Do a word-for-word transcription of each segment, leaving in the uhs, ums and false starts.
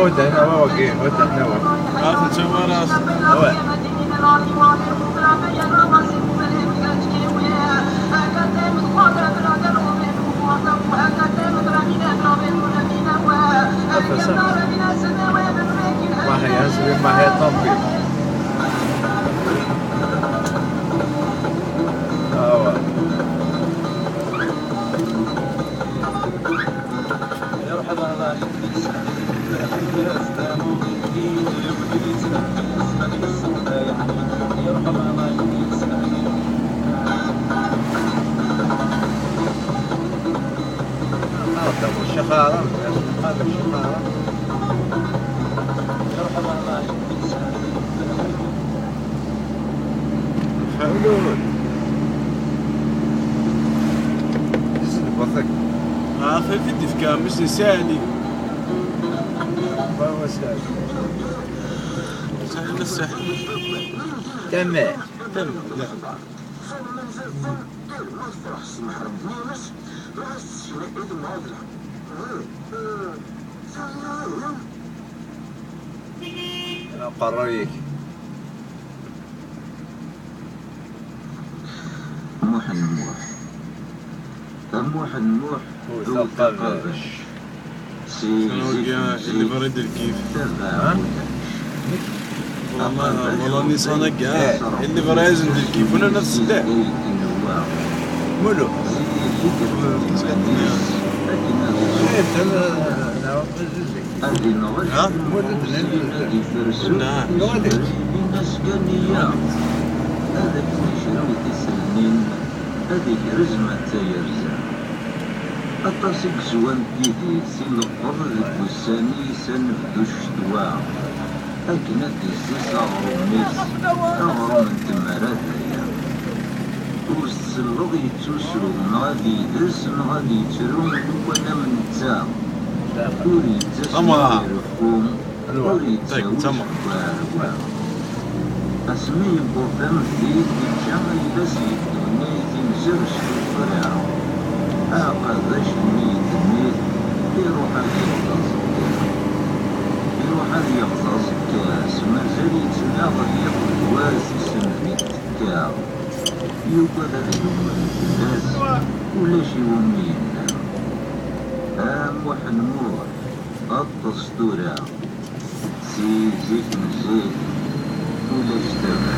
Wadana wa wagi, wadana wa. Ah, tensawar-as. Awal. Professor. Mahaya, c'est Mahaya Tampi. Awal. Ɣef ayen i d-ifka mmi-s n Si Ɛli. Baba Si Ɛli. Saḥi, saḥi. Tamam. Tamam. Aqerruy-ik. Muḥend Muḥ. A Muḥend Muḥ, ur taqabac. Si zik n zik. Illi bɣa d lkif. Tabaɛudac. Wala, wala niṣan-agi, ah, illi bɣa azen d lkif, wala nafs ddeh. Mulu. Ad inɣel. Ha? Ad ifersu. Ad ifersu. Ad akken icrew tiselmin, ad ikrez ma d tayerza. Aṭas i yeswan yid-i si leqḍ deg wussan-is anebdu ccetwa, akken ad d-isses aɣrum-is, aɣrum n tmara d aya. Ur s-tselleḍ yettusu, neɣ ad ides, neɣ ad yettru, lukan am netta. Ur yettas, ur ireffu, ur yettawi seg uɛerwa. Asmi yewweḍ tameddit, yeǧǧa ayla-s yedduni timzer s tuffra. Aqabac-nni yeddem-it, iruḥ ad yeɣẓaẓ ddaw. Iruḥ ad yeɣẓaẓ ddaw, mazal yettnaɣ yiḍ d wass, isenned-it tekka. Yugad ad yumen fell-as, ulac iwumi yenna. A Muḥ n Muḥ, ṭṭes tura. Si zik n zik, ulac tabɛa.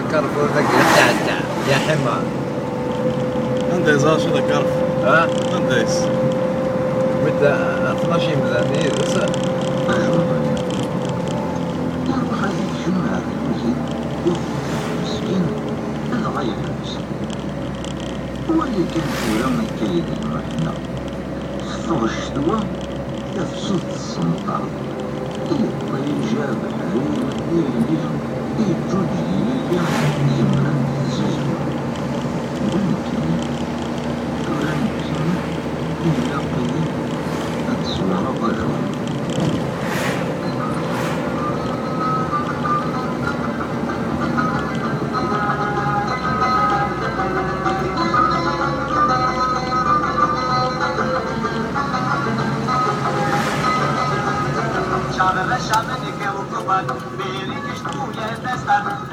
Lkarfur dagi yetɛedda, ya ḥima. Anda yeẓra acu d akarfur? Ha? Anda yes? Wid, ah, tnac imdanen yid-s. Ajuḍay. Iruḥ ad yekcem ar tmuzit, yaf meskin, dɣa yeḥbes. Wali kan tura akka i d lmeḥna. Teffeɣ ccetwa, tafsut tessenṭer. Iṭij abeḥri n yilli, iǧǧuǧ yilili, zemrent tzizwa. D nekkini, tura nekkini, ilaq-iyi ad ṣewreɣ ajuḍ.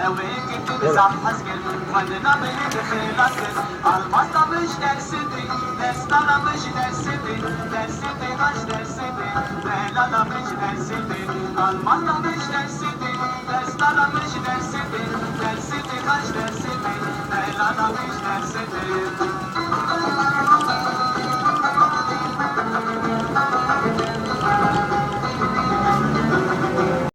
Win gitti bzaf ḥezgen, wannnameyi d xilasen. Almazlamış dersidi, destalamış dersidi, dersidi baş dersidi, belalamış dersidi. Almazlamış dersidi, destalamış dersidi, dersidi baş dersidi, belalamış dersidi.